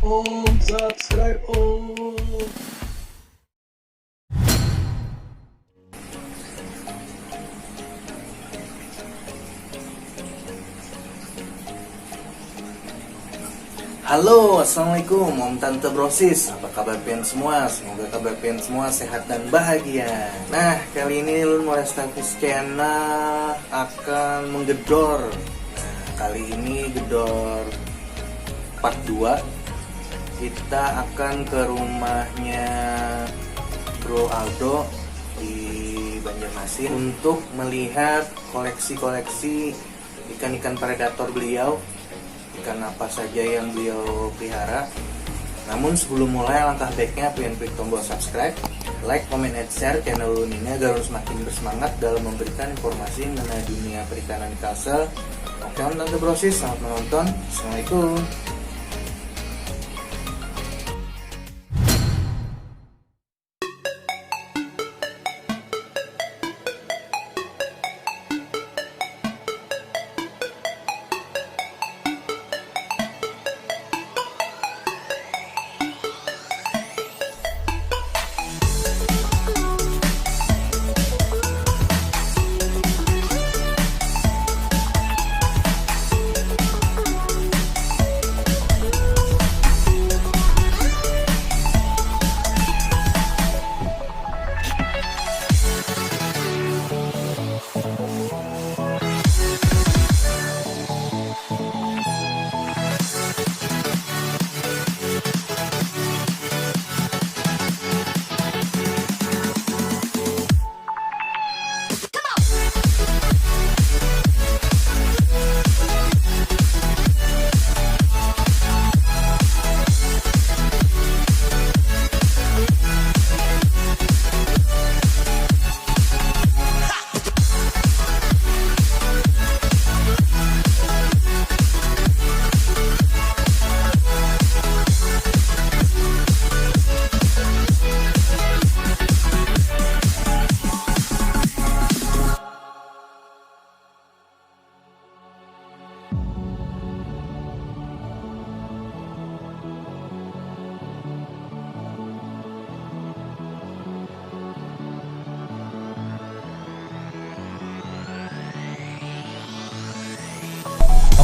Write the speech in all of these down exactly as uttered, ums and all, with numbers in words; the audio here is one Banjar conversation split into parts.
Om, subscribe om. Halo, assalamualaikum, Om Tante Brosis. Apa kabar pian semua? Semoga kabar pian semua sehat dan bahagia. Nah, kali ini Lun Morestavis Channel akan menggedor. Nah, kali ini gedor part dua. Kita akan ke rumahnya Bro Aldo di Banjarmasin untuk melihat koleksi-koleksi ikan-ikan predator beliau, ikan apa saja yang beliau pelihara. Namun sebelum mulai, langkah baiknya pian klik tombol subscribe, like, comment, and share channel Lun ini agar Lun semakin bersemangat dalam memberikan informasi mengenai dunia perikanan di Kalsel. Oke, Om Tante Brosis, selamat menonton. Assalamualaikum.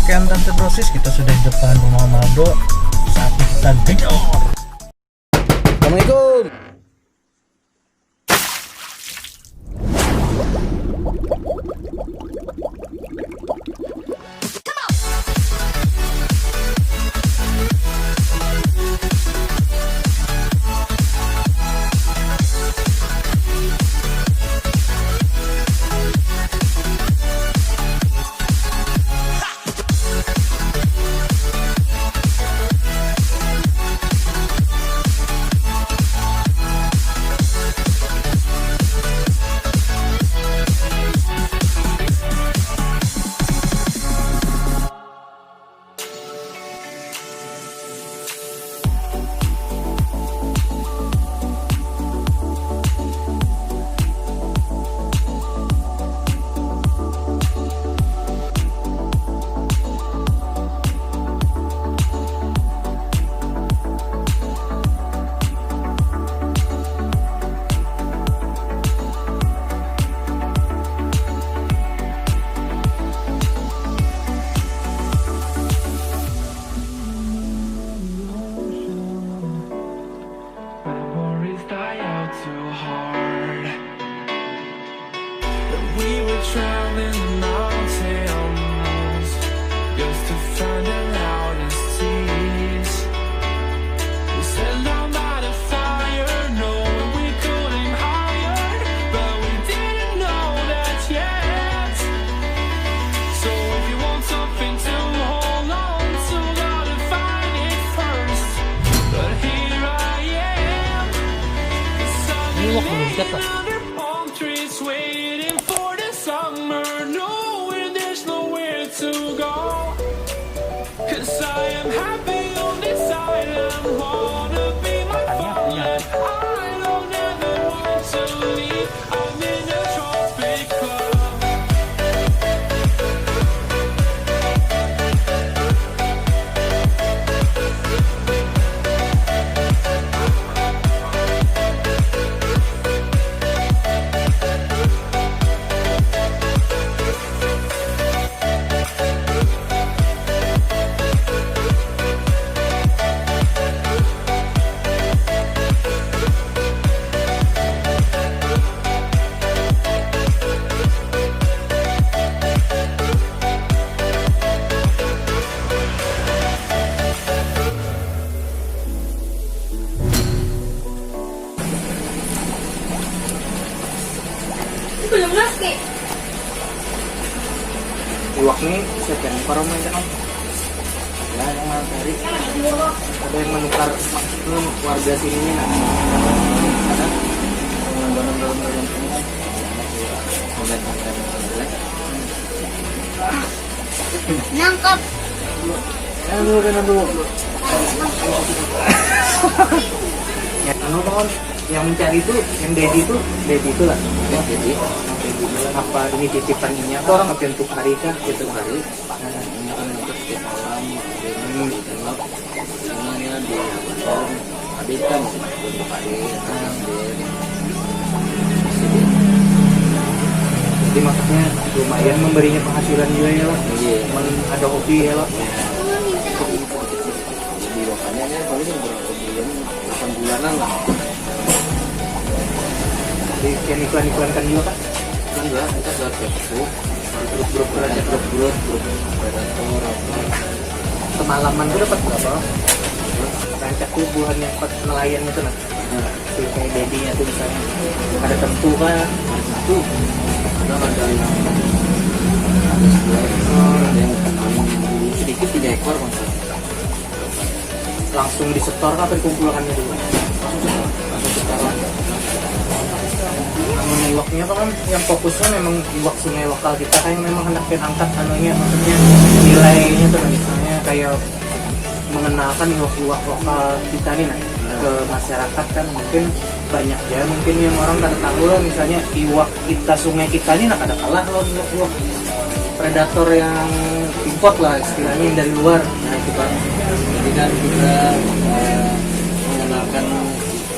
Oke, Om Tante Brosis, kita sudah di depan rumah Om Aldo. Saatnya kita gedor. Assalamualaikum. Memories die out too hard. And we were traveling mountains just to find the loudest seas. We sail down by the fire, knowing we couldn't higher, but we didn't know that yet. So if you want something to hold on to, gotta find it first. But here I am, Ini waktu suddenly belum siap, Pak. Under palm trees, waiting for the summer Iwak nih, siapa yang nukar, Om, aja, Om? Ada yang mau cari. Ada yang menukar, hmm, warga sini nih, nah. Ada. Nangkap. Anu, anu, anu. Ya, anu, Bang, yang mencari itu, yang daddy itu, daddy itu lah. Ya, daddy. Apa ini titipan ini, atau orang apa yang untuk hari kah? Gitu. Hari. Ini kan untuk setiap malam, hmm, ini kan di, ada ikan, untuk hari, ada. Jadi maksudnya lumayan memberinya penghasilan juga ya lah. Iya. Cuman ada hobi ya lah. Jadi makanya ini paling berapa bulan, delapan bulanan lah. Di yang iklan-iklankan juga, Kak? Kan ya, kita buat Facebook, grup-grup aja, grup-grup, grup predator, apa. Semalaman tuh dapat berapa? Rancak tubuhan yang pas nelayan itu, nah. Nah, si kayak daddy-nya tuh misalnya ada tentu kah? Ada tentu. Kadang ada yang ada dua ekor, ada yang paling sedikit tiga ekor, Bang. Langsung disetor kah atau dikumpulkannya dulu? Langsung setor. Langsung setor. Namun iwaknya tuh kan yang fokusnya memang iwak sungai lokal kita, kayak memang hendak diangkat anunya, maksudnya nilainya tuh, misalnya kayak mengenalkan iwak-iwak lokal kita nih, nah, ke masyarakat kan mungkin banyak ya, mungkin yang orang kada tahu lah, misalnya iwak kita, sungai kita nih, nah, kada kalah lawan iwak-iwak predator yang import lah istilahnya, yang dari luar. Nah, itu kan. Jadi kan kita, eh, mengenalkan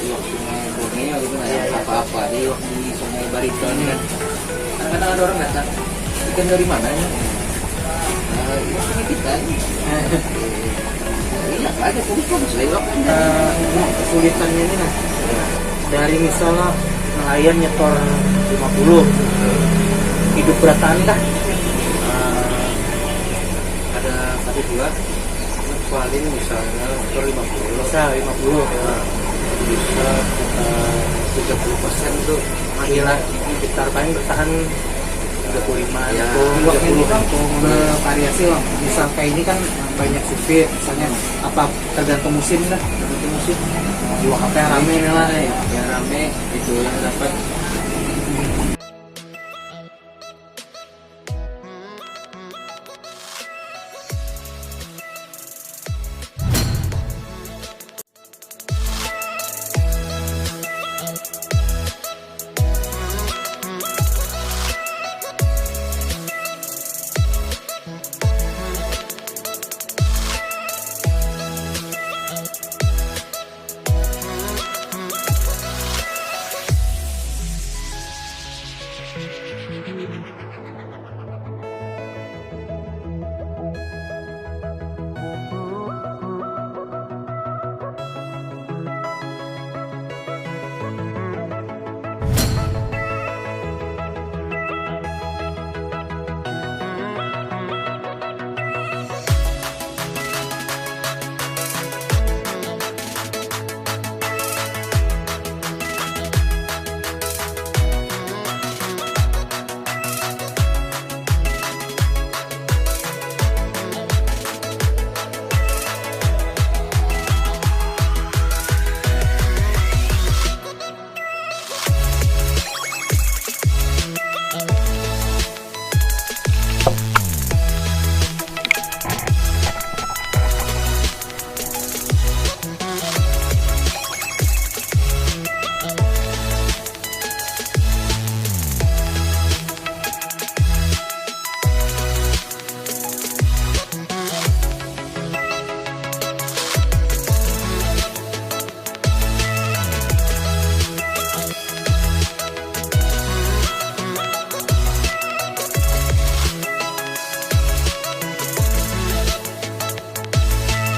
iwak sungai Borneo gitu, nah, iya, iya, apa-apa ada iwak di sungai Barito ini kan. Kadang-kadang ada orang datang, "Ikan dari mana ini?" "Eh, ikan sungai kita ini." Iya, ada kumpul sudah iwak. Eh, kesulitannya ini, nah, dari misalnya nelayan nyetor lima puluh, hidup berataan kah? Eh, ada satu dua, paling misalnya nyetor lima puluh. Bisa lima puluh. Nah, bisa kita tiga puluh persen tuh mati lah. Sekitar paling bertahan tiga puluh lima, ya, tiga puluh, tiga puluh kan. Bervariasi lah. Misal kayak ini kan banyak sipit, misalnya apa, tergantung musim dah. Tergantung musim. Iwak apa yang rame nih lah. Yang rame itu yang dapat.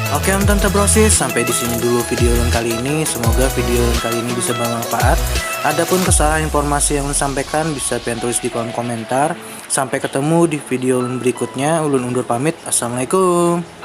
Oke, Om Tante Brosis, sampai di sini dulu video ulun kali ini. Semoga video ulun kali ini bisa bermanfaat. Adapun kesalahan informasi yang ulun sampaikan, bisa pian tulis di kolom komentar. Sampai ketemu di video ulun berikutnya. Ulun undur pamit. Assalamualaikum.